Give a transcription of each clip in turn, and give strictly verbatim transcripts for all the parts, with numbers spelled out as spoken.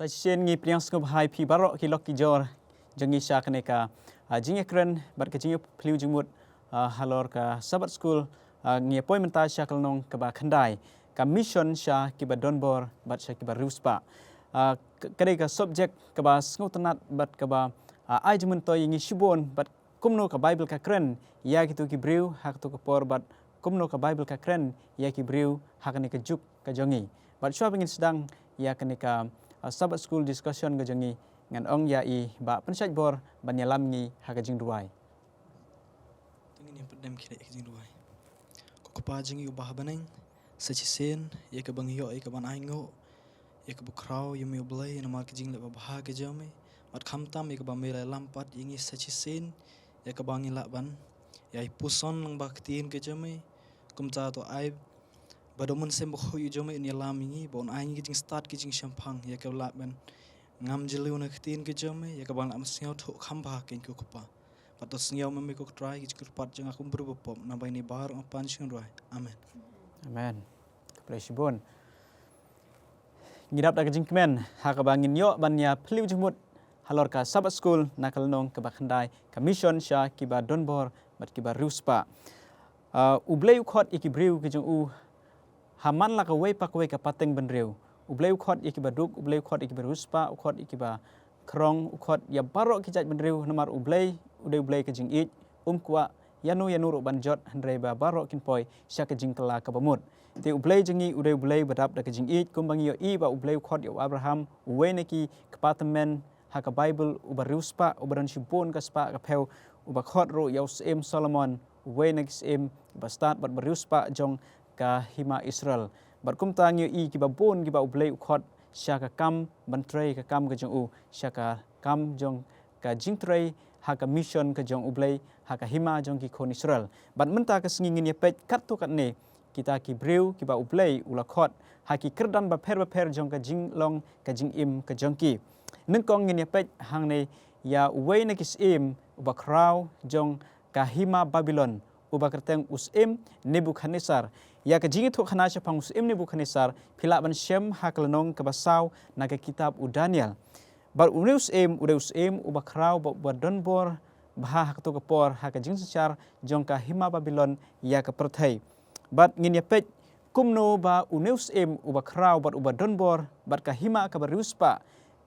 Shisien ngi pdiang sngewbha ïa phi baroh ki lok ki jor jong ngi sha kane ka, ah, jingïakren bad ka jingïaphylliew jingmut, ah, halor ka Sabbath School, ah, ngi ïa poi mynta sha ka lynnong kaba khyndai, ka mission sha kiba donbor bad sha kiba riewspah. Ah, ka, ka dei ka subject kaba sngewtynnat bad kaba, ah, ai jingmyntoi ïa ngi shibun bad kumno ka Baibl ka kren ïa kito ki briew ha kato ka por bad kumno ka Baibl ka kren ïa ki briew ha kane ka juk ka jong ngi. Bad shuwa ba ngin sdang ïa kane ka, ah, Sabbath School discussion ka jong ngi, ngan ong ïa i Bah Pynshait Bor ban ïalam ngi ha ka jingduwai. To ngin ïa pyndonkam kine ki jingduwai. Ko Kpa jong ngi uba ha bneng, sa shisien ïa kaba ngi ïoh ïa kaban ainguh ïa kaba khraw ïa me U Blei namar ka jingleh babha ka jong me, bad khamtam ïa kaba me la ïalam pat ïa ngi sa shisien ïa kaba ngi lah ban ïai puson lang bad ka ktien ka jong me. Kumta to ai ba U Mynsiem Bakhuid jong me un ïalam ïa ngi, ba un ai ngi ka jingstad ka jingshemphang ïa kaba lah ban ngam jylliew na ka ktien ka jong me, ïa kaba lah ban sngewthuh kham bha kein ko Kpa. Bad to sngew ma me ko Trai ka jingkyrpad jong nga kum u briew bapop, naba ïa kine baroh nga pan sngewduwai. Amen. Amen. Khublei shibun. Ngi dap da ka jingkmen ha kaba ngin ïoh ban ïaphylliew jingmut halor ka Sabbath School na ka lynnong kaba khyndai, ka mission sha kiba donbor bad kiba riewspah. Ah, U Blei u khot ïa ki briew ki jong u ha man la kawei pa kawei ka pateng bynriew. U Blei u khot ïa kiba duk, U Blei u khot ïa kiba riewspah, u khot ïa kiba khrong, u khot ïa baroh ki jait bynriew namar U Blei u dei U Blei ka jingïeit, um kwah ïano ïano ruh ban jot hynrei ba baroh kin poi sha ka jingkylla kaba mut. Te U Blei jong ngi u dei U Blei ba dap da ka jingïeit, kumba ngi ïohi ba U Blei u khot ïa u Abraham, uwei na ki kpa tymmen ha ka Baibl, uba riewspah, uba don shibun ka spah ka phew, uba khot ruh ïa u Syiem Solomon, uwei na ki syiem ba stad bad ba riewspah jong ka hima Israel. Bad kumta ngi ïohi kiba bun kiba U Blei u khot sha ka kam ban trei ka kam ka jong u, sha ka kam jong ka jingtrei ha ka mission ka jong U Blei ha ka hima jong ki khun Israel. Bad mynta ka sngi ngin ïa peit katto katne kita ki briew kiba U Blei u la khot ha ki kyrdan bapher bapher jong ka jinglong ka jingim ka jong ki. Nyngkong ngin ïa peit hangne ïa uwei na ki syiem uba khraw jong ka hima Babilon, uba kyrteng u Syiem Nebukhadnessar. Ïa ka jingïathuhkhana shaphang u Syiem Nebukhadnessar phi lah ban shem ha ka lynnong kaba saw na ka kitab u Daniel. Bad une u syiem u dei u syiem uba khraw bad uba donbor bha ha kato ka por ha ka jingsynshar jong ka hima Babilon ïa ka pyrthei. Bad ngin ïa peit kumno ba une u syiem uba khraw bad uba donbor bad ka hima kaba riewspah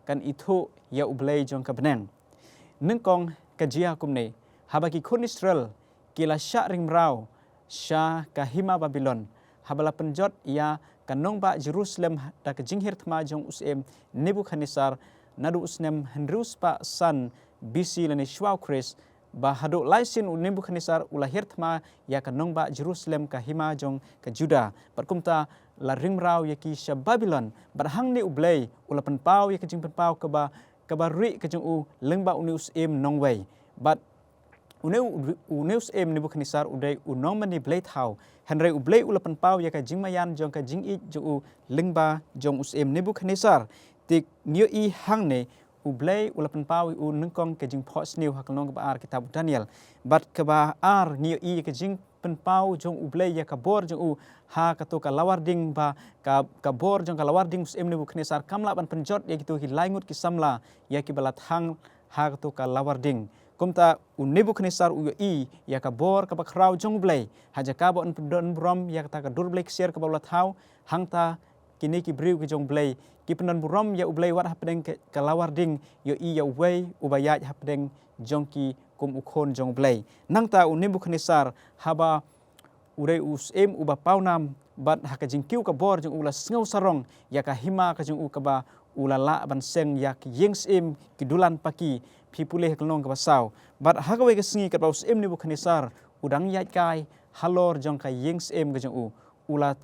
kan ithuh ïa U Blei jong ka bneng. Nyngkong ka jia kumne, haba ki khun Israel ki la shah ring mraw sha ka hima Babilon, haba la pynjot ïa ka nongbah Jerusalem da ka jinghiar thma jong u Syiem Nebukhadnessar naduh u snem hynriew spah san B C lane shwa u Khrist, ba haduh lai sien u Nebukhadnessar u la hiar thma ïa ka nongbah Jerusalem ka hima jong ka Juda. Bad kumta la ring mraw ïa ki sha Babilon. Bad hangne U Blei u la pynpaw ïa ka jingpynpaw kaba, kaba rieh ka jong u lyngba une u syiem nongwei. Bad une u, une u syiem Nebukhadnessar u dei u nongmane blei thaw. Hynrei U Blei u la pynpaw ïa ka jingmaïan jong ka jingïeit jong u lyngba jong u syiem Nebukhadnessar. Te ngi ïohi hangne U Blei u la pynpaw ïa u nyngkong ka jingphohsniew ha ka lynnong kaba ar kitab u Daniel. Bad kaba ar ngi ïohi ka jingpynpaw jong U Blei ïa ka bor jong u ha kato ka lawar ding ba ka, ka bor jong ka lawar ding u syiem Nebukhadnessar kam lah ban pynjot ïa kito ki lai ngut ki samla ïa kiba la thang ha kato ka lawar ding. Kumta u Nebukhadnessar u ïohi ïa ka bor kaba khraw jong U Blei. Ha jaka ba un pyndon burom ïa kata ka dur blei ksiar kaba u la thaw, hangta kine ki briew ki jong U Blei ki pyndon burom ïa U Blei wat hapdeng ka, ka lawar ding, ïohi ïa uwei uba ïaid hapdeng jong ki kum u khun jong U Blei. Nangta u Nebukhadnessar haba u dei u syiem uba pawnam bad ha ka jingkiew ka bor jong u la sngew sarong ïa ka hima ka jong u kaba u la lah ban seng ïa ki ïing syiem, ki dulan paki, phi pule ha ka lynnong kaba saw. Bad ha kawei ka sngi katba u syiem Nebukhadnessar u dang ïaid kai halor jong ka ïing syiem ka jong u, u la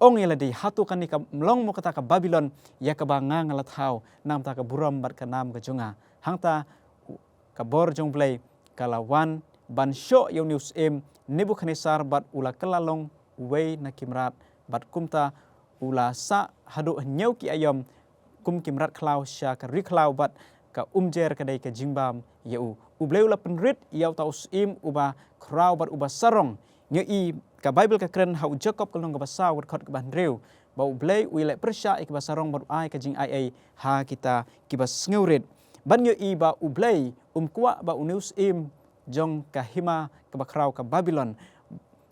ong ïa lade, hato kane kam long mo kata ka Babilon ïa kaba nga nga la thaw namar ka burom bad ka nam ka jong nga? Hangta u, ka bor jong U Blei ka la wan ban shoh ïa une u syiem Nebukhadnessar bad u la kylla long uwei na ki mrad, bad kumta u la sah haduh hynñiew ki aïom kum ki mrad khlaw sha ka ri khlaw bad ka umjer ka dei ka jingbam ïa u. U Blei u la pynrit ïa uta u syiem uba khraw bad uba sarong. Ngi ïohi ka Baibl ka kren ha u Jakob ka lynnong kaba saw ka dkhot kaba hynriew ba U Blei u ïaleh pyrshah ïa kiba sarong bad u ai ka jingaiei ha kita kiba sngewrit. Bad ngi ïohi ba U Blei um kwah ba une u syiem jong ka hima kaba khraw ka Babilon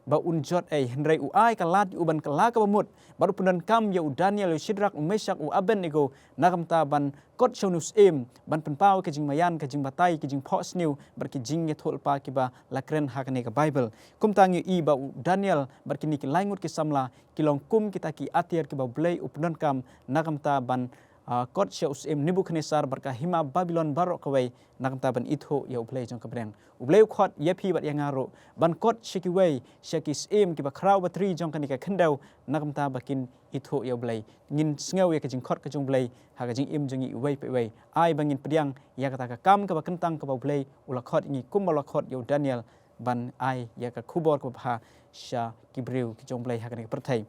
ba un jot ei, hynrei u ai ka lad ïa u ban kylla kaba mut bad u pyndonkam ïa u Daniel, ïa u Shadrak, u Meshak, u Abednego na ka bynta ban kot sha une u syiem ban pynpaw ka jingmaïan, ka jingbatai, ka jingphohsniew bad ki jingïathuhlypa kiba la kren ha kane ka Baibl. Kumta ngi ïohi ba u Daniel bad kine ki lai ngut ki samla ki long kum kita ki atiar kiba U Blei u pyndonkam na ka bynta ban, ah, kot sha u syiem Nebukhadnessar bad ka hima Babilon baroh kawei na ka bynta ban ithuh ïa U Blei jong ka bneng. U Blei u khot ïa phi bad ïa nga ruh ban kot sha kiwei, sha ki syiem kiba khraw batri jong kane ka khyndew na ka bynta ba kin ithuh ïa U Blei. Ngin sngew ïa ka jingkhot ka jong U Blei ha ka jingim jong ngi iwei pa iwei. Ai ba ngin pdiang ïa kata ka kam kaba kyntang kaba U Blei u la khot ïa ngi kumba u la khot ïa u Daniel ban ai ïa ka khubor kaba bha sha ki briew ki jong U Blei ha kane ka pyrthei.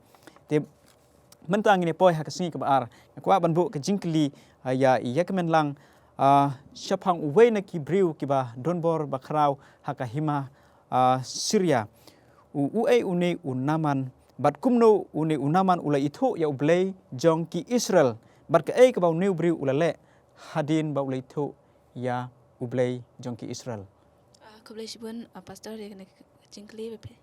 Te mynta ngin ïa poi ha ka sngi kaba ar. Nga kwah ban buh ka jingkylli, ah, ïa, ïa ka men lang, ah, shaphang uwei na ki briew kiba don bor ba khraw ha ka hima, ah, Syria. U, uei une u Naaman bad kumno une u Naaman u la ithuh ïa U Blei jong ki Israel bad kaei kaba une u briew u la leh hadien ba u la ithuh ïa U Blei jong ki Israel. Ah, khublei shibun, ah, Pastor, ïa kane ka jingkylli ba phi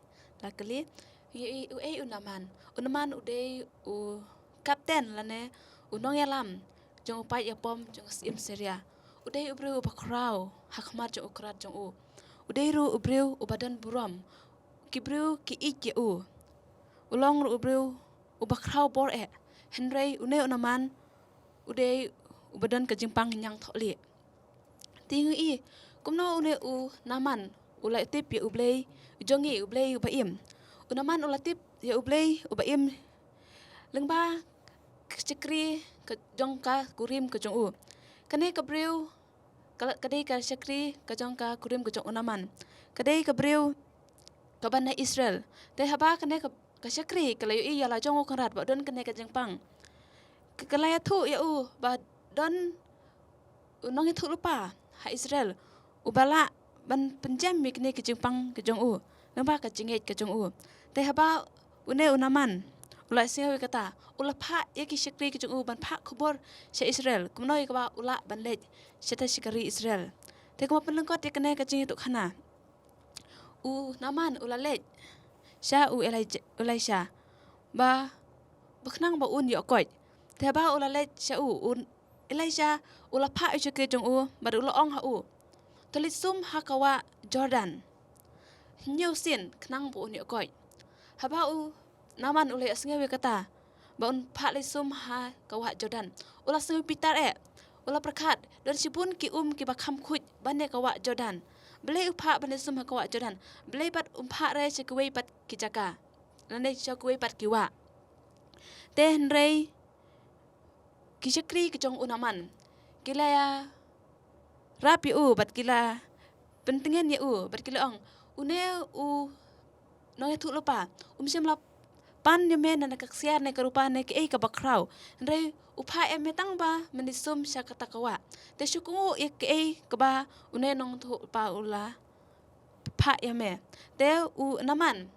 la kylli. Ïa, ïa, uei u Naaman. U Naaman u dei u kapten lane u nongïalam jong u paid ïapom jong ka syiem Syria. U dei u briew uba khraw ha khmat jong u krat jong u. U dei ruh u briew uba don burom. Ki briew ki ïeit ïa u. U long ruh u briew uba khraw bor eh. Hynrei une u Naaman u dei uba don ka jingpang ñiang thohlieh. Te ngi ïohi kumno une u Naaman u la tip ïa U Blei jong ngi, U Blei uba im. U Naaman u la tip ïa U Blei uba im lyngba ka shakri ka jong ka kurim ka jong u. Kane ka briew ka, ka dei ka shakri ka jong ka kurim ka jong u Naaman. Ka dei ka briew kaba na Israel. Te haba kane ka, ka shakri ka la ïohi ïa la jong u kynrad ba don kane ka jingpang, ka, ka la ïathuh ïa u ba don u nongïathuhlypa ha Israel uba lah ban pynjem ïa kine ki jingpang ki jong u, lyngba ka jingngeit ka jong u. Te haba une u Naaman u la sngew ïa kata, u la phah ïa ki shakri ki jong u ban phah khubor sha Israel kumno ïa kaba u lah ban leit shatei sha ka ri Israel. Te kumba pynlyngkot ïa kane ka jingïathuhkhana, u Naaman u la leit sha u Elij-, Elisha ba, ba khnang ba un ïoh koit. Te haba u la leit sha u, u Elisha u la phah ïa u shakri jong u bad u la ong ha u, to leit sum ha ka wah Jordan hynñiew sien khnang ba un ïoh koit. Haba u Naaman u la ïohsngew ïa kata ba un phah leit sum ha ka wah Jordan, u la sngew bitar eh. U la pyrkhat, don shibun ki um kiba kham khuid ban ïa ka wah Jordan. Balei u phah ban leit sum ha ka wah Jordan? Balei pat um phah re sha kiwei pat ki jaka lane sha kiwei pat ki wah? Te hynrei ki shakri ki jong u Naaman ki la ïarap ïa u bad ki la pyntngen ïa u bad ki la ong, une u nongïathuhlypa um shym la pan ïa me na ka ksiar ne ka rupa ne kaei kaba khraw, hynrei u phah ïa me tang ba men leit sum sha kata ka wah. Te shu kohnguh ïa kaei kaba une u nongïathuhlypa u la phah ïa me. Te u Naaman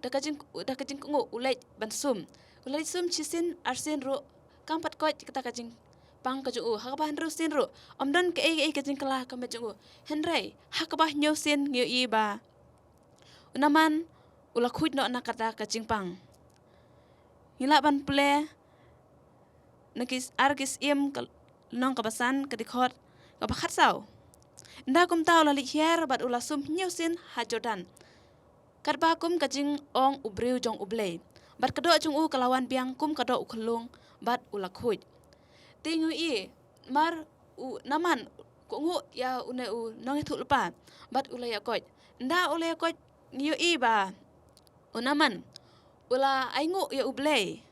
da ka jing, da ka jingkohnguh u leit ban sum. U leit sum shisien arsien ruh kam pat koit kata ka jingpang ka jong u. Ha kaba hynriew sien ruh ym don kaei kaei ka jingkylla ka met jong u. Hynrei ha kaba hynñiew sien ngi ïohi ba u Naaman u la khuid noh na kata ka jingpang. Ngi lah ban pule na ki Ar Ki Syiem ka lynnong kaba san, ka dkhot kaba khatsaw. Ynda kumta u la leit hiar bad u la sum hynñiew sien ha Jordan, katba kum ka jingong u briew jong U Blei, bad ka doh jong u ka la wan biang kum ka doh u khyllung bad u la khuid. Te ngi ïohi namar u Naaman u kohnguh ïa une u nongïathuhlypa bad u la ïakoit. Ynda u la ïakoit ngi ïohi ba u Naaman u la ainguh ïa U Blei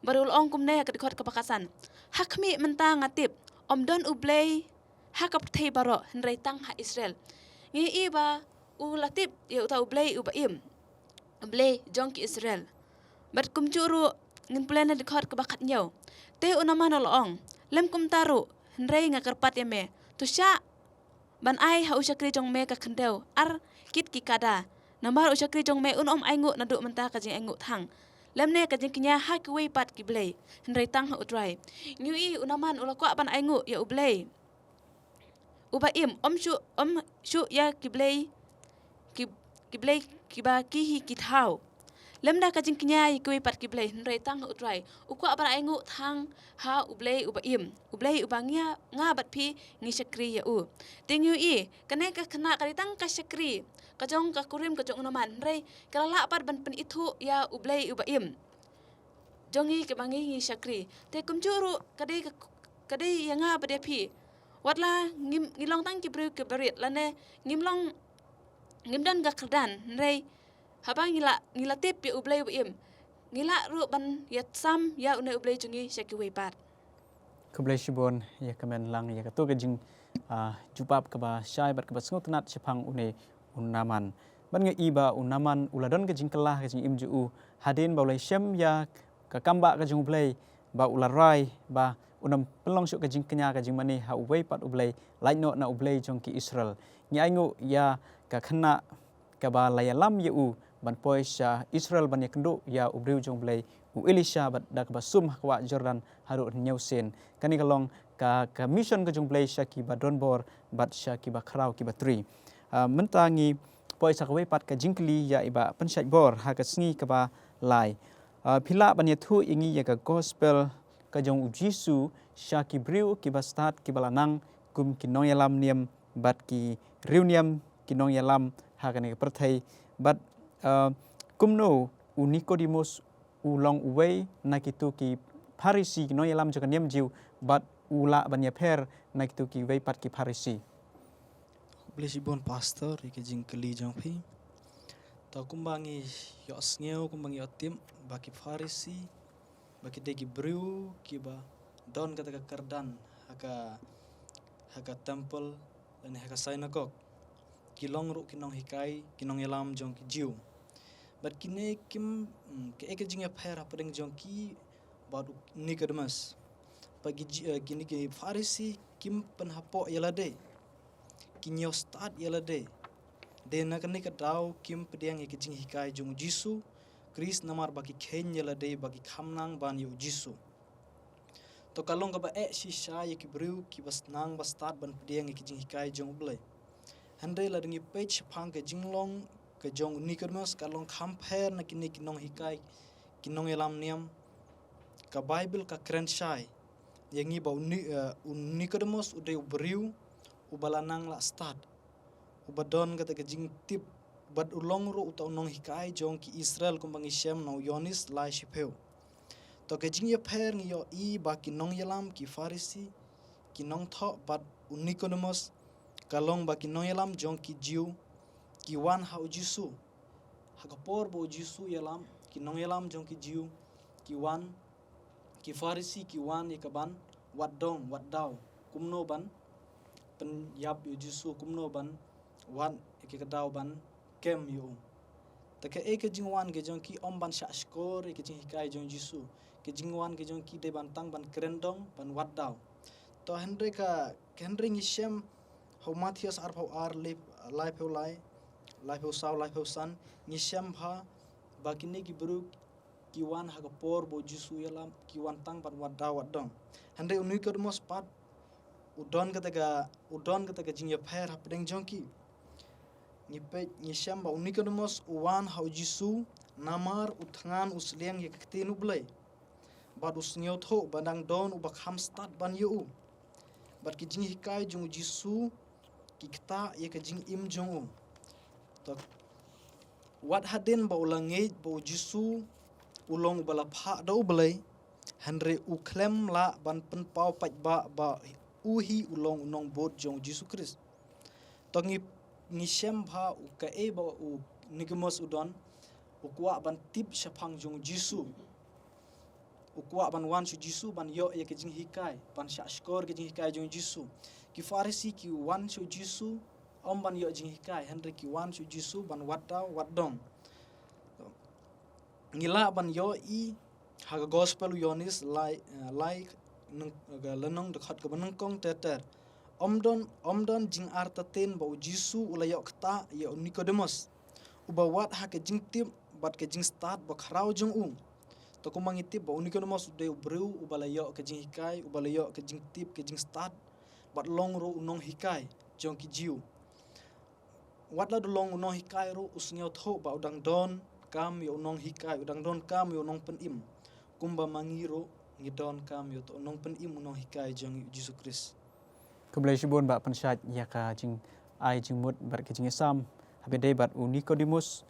bad u la ong kumne ha ka dkhot kaba khatsan, ha khmih mynta nga tip ym don U Blei ha ka pyrthei baroh hynrei tang ha Israel. Ngi ïohi ba u la tip ïa uta U Blei uba im, U Blei jong ki Israel. Bad kumjuh ruh ngin pule na dkhot kaba khathynñiew. Te u Naaman u la ong, lym kumta ruh hynrei nga kyrpad ïa me, to shah ban ai ha u shakri jong me ka khyndew ar kit ki kada, namar u shakri jong me un ym ainguh naduh mynta ka jingainguh thang. lymne ka jingkñia ha kiwei pat ki blei, hynrei tang ha U Trai. Ngi ïohi u Naman u la kwah ban ainguh ïa U Blei uba im, ym shuh, ym shuh ïa ki blei, ki, ki blei kiba ki hi ki thaw, lymda ka jingkñia ïa kiwei pat ki blei, hynrei tang ha U Trai. U kwah ban ainguh tang ha U Blei uba im, U Blei uba ngi, nga bad phi ngi shakri ïa u. Te ngi ïohi, kane ka khynnah ka dei tang ka shakri ka jong ka kurim ka jong u Naman, hynrei ka la lah pat ban pynithuh ïa U Blei uba im jong ngi, kaba ngi ngi shakri. Te kumjuh ruh ka dei ka, ka dei ïa nga bad ïa phi. Wat la ngim, ngi long tang ki briew kiba rit, lane ngim long, ngim don ka kyrdan, hynrei haba ngi la, ngi la tip ïa U Blei uba im, ngi lah ruh ban ïasam ïa une U Blei jong ngi sha kiwei pat. Khublei shibun ïa ka Menlang ïa kato ka jing, ah, jubab kaba shai bad kaba sngewtynnat shaphang une u Naman. Bad nga i ba u Naman u la don ka jingkylla ka jingim jong u hadien ba u la shem ïa ka kambah ka jong U Blei, ba u la rai ba un ym pynlong shuh ka jingkñia ka jingmane ha uwei pat U Blei, lait noh na U Blei jong ki Israel. Ngi ainguh ïa ka khynnah kaba la ïalam ïa u ban poi sha Israel ban ïakynduh ïa u briew jong U Blei u Elisha, bad da kaba sum ha ka wah Jordan haduh hynñiew sien. Kane ka long ka, ka mission ka jong U Blei sha kiba don bor bad sha kiba khraw kiba tri. Ah, mynta ngi poi sha kawei pat ka jingkylli ïa i Bah Pynshait Bor ha ka sngi kaba lai. Ah, phi lah ban ïathuh ïa ngi ïa ka gospel ka jong U Jisu sha ki briew kiba stad kiba la nang kum ki nongïalam niam bad ki riewniam ki nongïalam ha kane ka pyrthei. Bad, uh, kumno u Nikodemus u long uwei na kito ki Pharisi, ki nongïalam jong ka niam Jiw, bad u lah ban ïapher na kito kiwei pat ki Pharisi? Khublei shibun Pastor ïa ka jingkylli jong phi. To kumba ngi ïohsngew, kumba ngi ïohtip ba ki Pharisi ba ki dei ki briew kiba don kata ka kyrdan ha ka, ha ka temple lane ha ka synagogue. Ki long ruh ki nonghikai, ki nongïalam jong ki Jiw. Bad kine kim, mm, kaei ka jingïapher hapdeng jong ki bad u Nikodemus? Ba ki Ji-, eh, kine ki Pharisi kim pynhapoh ïa lade, ki ñiew stad ïa lade. Te na kane ka daw kim pdiang ïa ka jinghikai jong u Jisu Khrist namar ba ki kheiñ ïa lade ba ki kham nang ban ïa u Jisu. To ka long kaba eh shisha ïa ki briew kiba snang ba stad ban pdiang ïa ka jinghikai jong U Blei. Hynrei lada ngi peit shaphang ka jinglong ka jong u Nikodemus ka long kham pher na kine ki nonghikai, ki nongïalam niam. Ka Baibl ka kren shai ïa ngi ba u Ni-, eh, u Nikodemus u dei u briew uba la nang la stad, uba don kata ka jingtip, bad u long ruh uta u nonghikai jong ki Israel kumba ngi shem na u Ïoannis lai shiphew. To ka jingïapher ngi ïohi ba ki nongïalam ki Pharisi, ki nongthoh, bad u Nikodemus ka long ba ki nongïalam jong ki Jiw ki wan ha u Jisu. Ha ka por ba u Jisu ïalam, ki nongïalam jong ki Jiw ki wan, ki Pharisi ki wan ïa ka ban wad dong wad daw kumno ban pynïap ïa u Jisu, kumno ban wad ïa ka daw ban kem ïa u. Te kaei ka jingwan ka jong ki? Ym ban shah shkor ïa ka jinghikai jong u Jisu. Ka jingwan ka jong ki dei ban tang ban kren dong, ban wad daw. To hynrei ka, hynrei ngi shem ha u Mathaios arphew ar, lai, laiphew lai, laiphew saw, laiphew san, ngi shem bha ba kine ki briew ki wan ha ka por ba u Jisu ïalam, ki wan tang ban wad daw wad dong. Hynrei u Nikodemus pat u don kata ka, u don kata ka jingïapher hapdeng jong ki. Ngi peit, ngi shem ba u Nikodemus u wan ha u Jisu namar u thngan u sliang ïa ka ktien U Blei. Bad u sngewthuh ba dang don uba kham stad ban ïa u. Bad ki jinghikai jong u Jisu ki ktah ïa ka jingim jong u. To, wat hadien ba u la ngeit ba u Jisu u long uba la phah da U Blei, hynrei u khlem lah ban pynpaw paidbah ba u hi u long u nongbud jong u Jisu Khrist. To ngi, ngi shem bha u kaei ba u Nikodemus u don, u kwah ban tip shaphang jong u Jisu. U kwah ban wan sha u Jisu ban ïoh ïa ka jinghikai, ban shah shkor ka jinghikai jong u Jisu. Ki Pharisi ki wan sha u Jisu ym ban ïoh jinghikai, hynrei ki wan sha u Jisu ban wad daw wad dong. Ngi lah ban ïohi ha ka gospel u Ïoannis lai, eh, lai, nang, ka lynnong dkhot kaba nyngkong ter ter. Ym don, ym don jingartatien ba u Jisu u la ïoh ktah ïa u Nikodemus, uba wad ha ka jingtip bad ka jingstad ba khraw jong u. Te kumba ngi tip ba u Nikodemos u dei u briew uba la ïoh ka jinghikai, uba la ïoh ka jingtip, ka jingstad, bad long ruh u nonghikai jong ki Jiw. Wat la u long u nonghikai ruh u sngewthuh ba u dang donkam ïa u nonghikai, u dang donkam ïa u nongpynim. Kumba ma ngi ruh ngi donkam ïa uto u nongpynim, u nonghikai jong ngi u Jisu Khrist. Khublei shibun Bah Pynshait ïa ka jingai jingmut bad ka jingïasam. Haba ïadei bad u Nikodemos,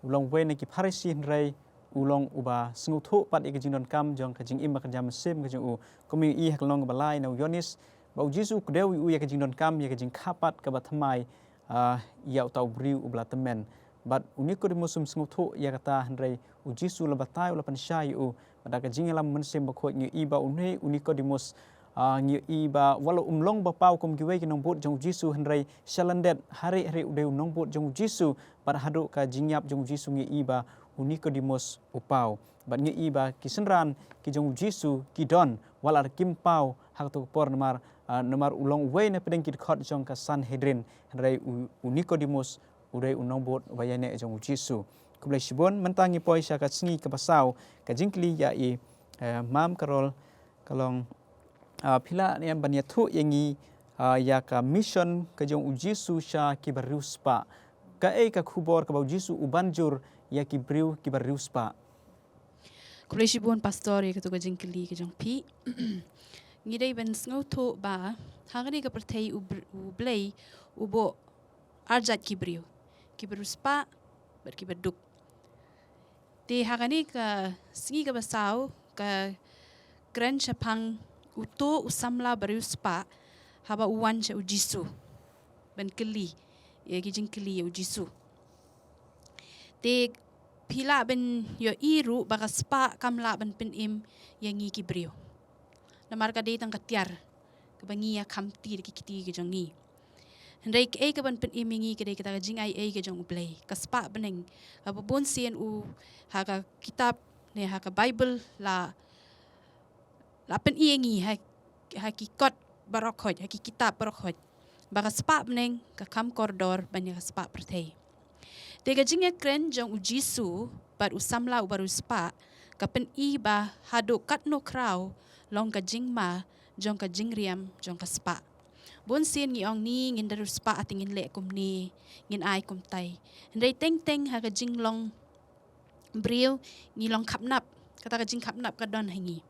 u long uwei na ki Pharisi hynrei u long uba sngewthuh pat ïa ka jingdonkam jong ka jingim bad ka jingïasam ka jong u. Kumba ngi ïohi ha ka lynnong kaba lai na u Ïoannis, ba u Jisu u kdew ïa u ïa ka jingdonkam, ïa ka jingkha pat kaba thymmai, ah, ïa uta u briew uba la tymmen. Bad u Nikodemos um sngewthuh ïa kata hynrei u Jisu u la batai, u la pynshai ïa u. Bad da ka jingïalam Mynsiem Bakhuid ngi ïohi ba une u Nikodemos, ah, ngi ïohi ba wat la um long ba paw kum kiwei ki nongbud jong u Jisu hynrei sha lyndet harieh harieh u dei u nongbud jong u Jisu. Bad haduh ka jingïap jong u Jisu ngi ïohi ba u Nikodemos u paw. Bad ngi ïohi ba ki synran ki jong u Jisu ki don wat la kim paw ha kato ka por namar, ah, namar u long uwei na pdeng ki dkhot jong ka Sanhedrin. Hynrei u, u Nikodemos u dei u nongbud uba ïaineh jong u Jisu. Khublei shibun. Mynta ngi poi sha ka sngi kaba saw, ka jingkylli ïa i, eh, Mam Karol, ka long, ah, phi lah ne em ban ïathuh ïa ngi, ah, ïa ka mission ka jong u Jisu sha kiba riewspah. Kaei ka khubor kaba u Jisu u ban jur ïa ki briew kiba riewspah? Khublei shibun Pastor ïa kato ka jingkylli ka jong phi. Ngi dei ban sngewthuh ba ha kane ka pyrthei u br-, u Blei u buh arjat ki briew, kiba riewspah bad kiba duk. Te ha kane ka sngi kaba saw ka kren shaphang uto u samla ba riewspah haba u wan sha u Jisu ban kylli ïa ki jingkylli ïa u Jisu. Te phi lah ban ïohi ruh ba ka spah kam lah ban pynim ïa ngi ki briew. Namar ka dei tang ka tiar kaba ngi ïa khamti da ki kti ki jong ngi. Hynrei kaei kaban pynim ïa ngi ka dei kata ka jingaiei ka jong u Blei. Ka spah bneng, haba bun sien u ha ka kitab ne ha ka Baibl la la pyni ïa ngi ha, ha ki kot baroh khoit, ha ki kitab baroh khoit, ba ka spah bneng ka kham kordor ban ïa ka spah pyrthei. Te ka jingïakren jong u Jisu bad u samla uba riewspah ka pyni ba haduh katno khraw long ka jingma jong ka jingriam jong ka spah. Bun sien ngi ong ni ngin da riewspah te ngin leh kumne, ngin ai kumtai. Hynrei teng teng ha ka jinglong briew ngi long khapnap, kata ka jingkhapnap ka don ha ngi.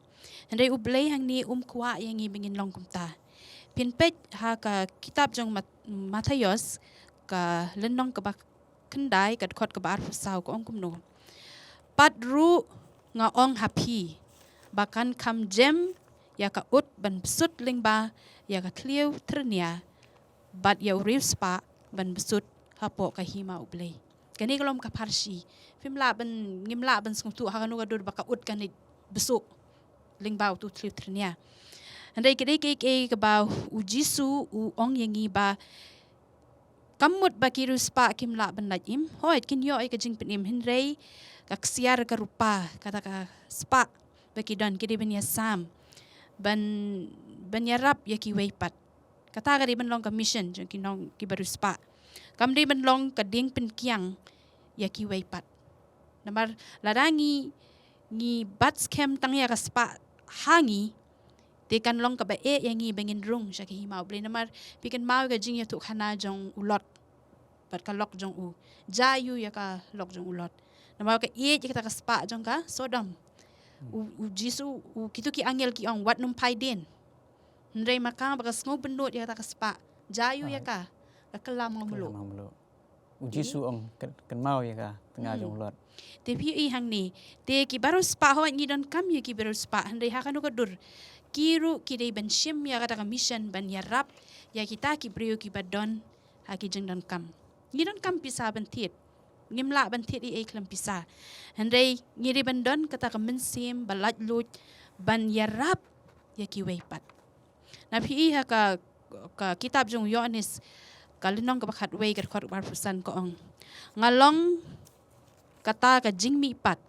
Hynrei u Blei hangne um kwah ïa ngi ba ngin long kumta. Phin peit ha ka kitab jong Mat-, Mathaios, ka lynnong kaba khyndai, ka dkhot kaba arphew saw, ka ong kumno: Pat ruh nga ong ha phi ba kan kham jem ïa ka ut ban bsut lyngba ïa ka thliew tyrnia bad ïa u riewspah ban bsut hapoh ka hima u Blei. Kane ka long ka pharshi. Phim lah ban, ngim lah ban sngewthuh ha kano ka dur ba ka ut kan leit bsut lyngba uto u thliew tyrnia. Hynrei ka dei kaei kaei kaba u Jisu u ong ïa ngi ba kam mut ba ki riewspah kim lah ban lait im. Hooid, kin ïoh ïa ka jingpynim, hynrei ka ksiar ka rupa, kata ka spah ba ki don, ki dei ban ïasam, ban, ban ïarap ïa kiwei pat. Kata ka dei ban long ka mission jong ki nong, kiba riewspah. Kam dei ban long ka dieng pynkiang ïa kiwei pat. Namar lada ngi, ngi bat skhem tang ïa ka spah ha ngi, te kan long kaba eh ïa ngi ba ngin rung sha ka hima u Blei. Namar phi kynmaw ka jingïathuhkhana jong u Lot bad ka lok jong u. Jia aiu ïa ka lok jong u Lot? Namar ka ïeit ïa kata ka spah jong ka Sodom. U, u Jisu, u, kito ki angel ki ong, wat nym phai dien. Hynrei ma ka ba ka sngew bynnud ïa kata ka spah, jia aiu ïa ka? Ka kylla mawmluh. Kylla mawmluh. U Jisu ong, kyn-, kynmaw ïa ka tnga jong u Lot. Te phi ïohi hangne, te kiba riewspah, hooid ngi donkam ïa kiba riewspah, hynrei ha kano ka dur ki ruh ki dei ban shim ïa kata ka mission ban ïarap ïa kita ki briew kiba don ha ki jingdonkam. Ngi donkam pisa ban thied. Ngim lah ban thied ei ei khlem pisa. Hynrei ngi dei ban don kata ka mynsiem ba laitluid ban ïarap ïa kiwei pat. Na phi ïohi ha ka, ka kitab jong u Ïoannis, ka lynnong kaba khatwei, ka dkhot kaba arphew san, ka ong: Nga long kata ka jingmihpat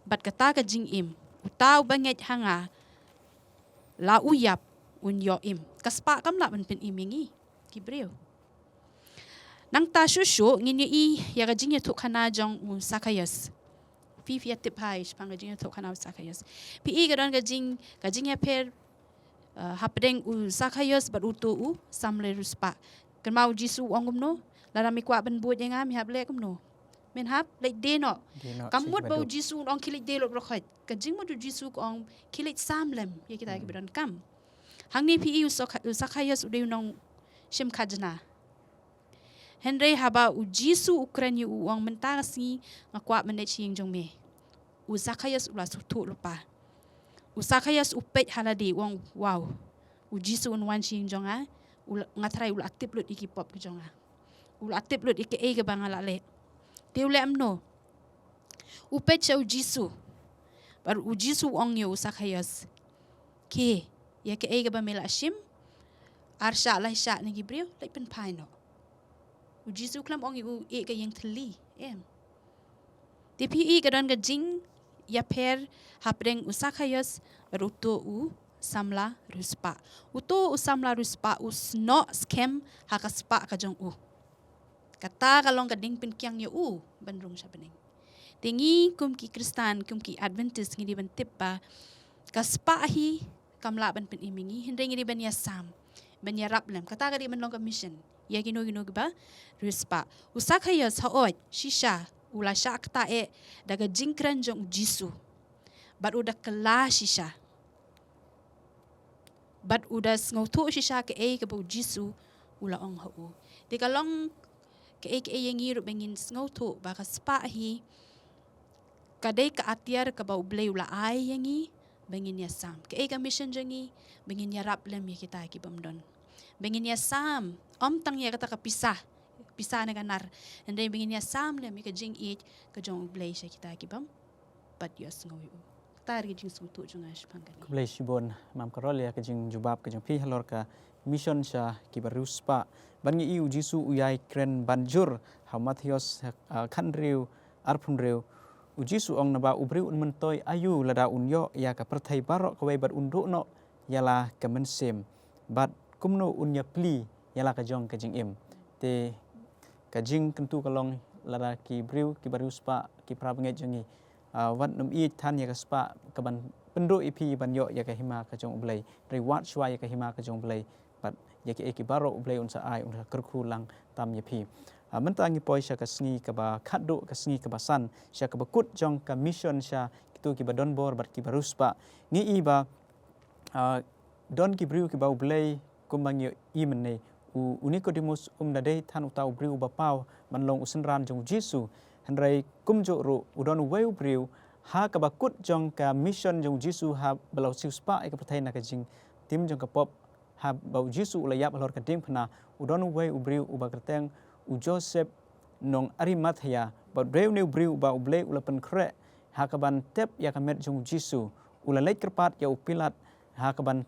bad kata ka jingim. Uta uba ngeit ha nga, la u ïap, un ïoh im. Ka spah kam lah ban pynim ïa ngi ki briew. Nangta shuh shuh ngin ïohi ïa ka jingïathuhkhana jong u Sakhaios. Phi phi ïa tip hi shaphang ka jingïathuhkhana u Sakhaios. Phi i ka don ka jing, ka jingïapher, uh, hapdeng u Sakhaios bad uto u samla riewspah. Kynmaw u Jisu u ong kumno? Lada me kwah ban bud ïa nga, me hap leh kumno? Men hap leit die noh. Kam mut ba u Jisu u ong khie leit die lut baroh khoit. Ka jingmut u Jisu ka ong khie leit sam lem ïa kita kiba donkam. Hangne phi i u Sakha-, u Sakhaios u dei u nongshim khajna. Hynrei haba u Jisu u kren ïa u, u ong, mynta ka sngi nga kwah ban leit sha ïing jong me. U Sakhaios u la sngewthuh lypa. U Sakhaios u peit ha lade, u ong, wow. U Jisu un wan sha ïing jong nga, u la, nga tharai u la tip lut ïa ki pop ki jong nga. U la tip lut ïa kaei kaba nga la leh. Te u leh kumno? U peit sha u Jisu. Bad u Jisu u ong ïa u Sakhaios, khie, ïa kaei kaba me la shim, ar shah lai shah na ki briew, leit pynphai noh. U Jisu khlem ong ïa u ïeh ka ïing thylli, em. Te phi i ka don ka jingïapher hapdeng u Sakhaios bad uto u samla riewspah. Uto u samla riewspah u snoh skhem ha ka spah ka jong u. Kata ka long ka ding pynkiang ïa u ban rung sha bneng. Te ngi kum ki Khristan, kum ki Adventist, ngi dei ban tip ba ka spah hi kam lah ban pynim ïa ngi, hynrei ngi dei ban ïasam, ban ïarap lem. Kata ka dei ban long ka mission ïa kino kino kiba riewspah. U Sakhaios, hooid, shisha u la shah ktah eh da ka jingkren jong u Jisu. Bad u da kylla shisha. Bad u da sngewthuh shisha kaei kaba u Jisu u la ong ha u. Te ka long kaei kaei ïa ngi ruh ba ngin sngewthuh ba ka spah hi ka dei ka atiar kaba U Blei u la ai ïa ngi ba ngin ïasam. Kaei ka mission jong ngi? Ba ngin ïarap lem ïa kita ki bym don. Ba ngin ïasam, ym tang ïa kata ka pisa, pisa ne ka nar. Hynrei ba ngin ïasam lem ïa ka jingïeit ka jong U Blei sha kita ki bym pat ïohsngew ïa u. Kata ka dei ka jingsngewthuh jong nga shaphang kane. Khublei shibun Mam Carol ïa ka jingjubab ka jong phi halor ka mission sha kiba riewspah. Bad ngi i u Jisu u ïai kren ban jur ha u Mathaios, ah, khathynriew, arphew hynriew. U Jisu u ong, naba u briew un myntoi aïu lada un ïoh ïa ka pyrthei baroh kawei bad un duh noh ïa la ka mynsiem? Bad kumno un ïapli ïa la ka jong ka jingim? Te ka jingkyntu ka long, lada ki briew kiba riewspah, ki parabangeit jong ngi, ah, wat nym ïeit than ïa ka spah kaban pynduh ïa phi ban ïoh ïa ka hima ka jong U Blei. Hynrei wad shuwa ïa ka hima ka jong U Blei. Bad ïa kiei kiei baroh U Blei un sa ai, un sa kyrkhu lang tam ïa phi. Ah, mynta ngi poi sha ka sngi kaba khatduh, ka sngi kaba san, sha kaba kut jong ka mission sha kito kiba don bor bad kiba riewspah. Ngi i ba, ah, don ki briew kiba U Blei, kumba ngi i mynne. U, u Nikodemus um da dei than uta u briew uba paw ban long u synran jong u Jisu. Hynrei kumjuh ruh u don uwei u briew ha kaba kut jong ka mission jong u Jisu haba la u siewspah ïa ka pyrthei na ka jingtim jong ka pop, haba u Jisu u la ïap halor ka diengphna. U don uwei u briew uba kyrteng u Joseph nong Arimathea, bad u dei une u briew uba U Blei u la pynkhreh ha kaban tep ïa ka met jong u Jisu. U la leit kyrpad ïa u Pilat ha kaban,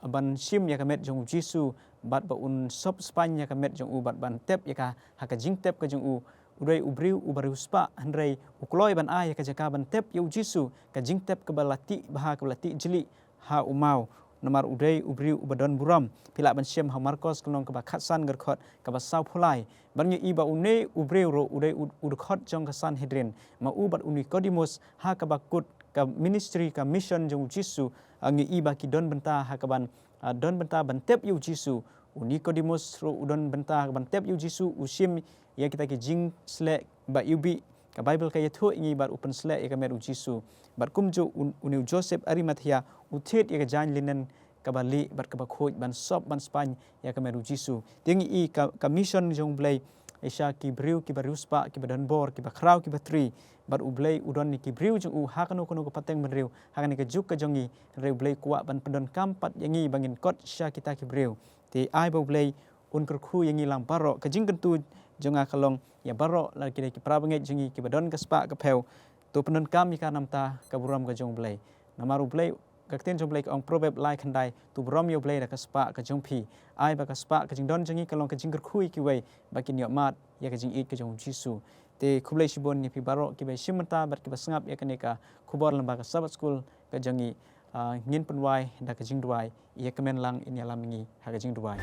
ban shim ïa ka met jong u Jisu, bad ba un sop spaiñ ïa ka met jong u, bad ban tep ïa ka ha ka jingtep ka jong u. U dei u briew uba riewspah, hynrei u kloi ban ai ïa ka jaka ban tep ïa u Jisu, ka jingtep kaba la tih bha, kaba la tih jylli ha u maw. Namar u dei u briew uba don burom. Phi lah ban shem ha Markos ka lynnong kaba khatsan, ka dkhot kaba sawphew lai. Bad ngi i ba une u briew ruh u dei u, u dkhot jong ka Sanhedrin. Ma u bad u Nikodemus ha kaba kut ka ministry, ka mission jong u Jisu, ah, ngi i ba ki don bynta ha kaban, ah, don bynta ban tep ïa u Jisu. U Nikodemus ruh u don bynta ha kaban tep ïa u Jisu, u shim ïa kita ki jingsleh ba iwbih. Ka Baibl ka ïathuh ïa ngi bad u pynsleh ïa ka met u Jisu. Bad kumjuh un-, une u Joseph Arimathea u thied ïa ka jaiñ linen kaba lieh bad kaba khuid ban sop ban spaiñ ïa ka met u Jisu. Te ngi i ka, ka mission jong U Blei, eh, sha ki briew kiba riewspah, kiba don bor, kiba khraw, kiba tri. Bad U Blei u don ïa ki briew jong u ha kano kano ka pateng bynriew ha kane ka juk ka jong ngi. Hynrei U Blei u kwah ban pyndonkam pat ïa ngi ba ngin kot sha kita ki briew. Te ai ba U Blei un kyrkhu ïa ngi lang baroh. Ka jingkyntu jong nga ka long ïa baroh, lada ki dei ki parabangeit jong ngi kiba don ka spah ka phew, to pyndonkam ïa ka namar ka burom ka jong U Blei. Namar U Blei, ka ktien jong U Blei ka ong, Proverb lai khyndai, to burom ïa U Blei da ka spah ka jong phi. Ai ba ka spah ka jingdon jong ngi ka long ka jingkyrkhu ïa kiwei ba kin ïohmad ïa ka jingïeit ka jong u Jisu. Te khublei shibun ïa phi baroh kiba shim bynta bad kiba sngap ïa kane ka khubor lyngba ka Sabbath School ka jong ngi. Ah, ngin pynwai da ka jingduwai. Ïa kmen lang, ngin ïalam ïa ngi ha ka jingduwai.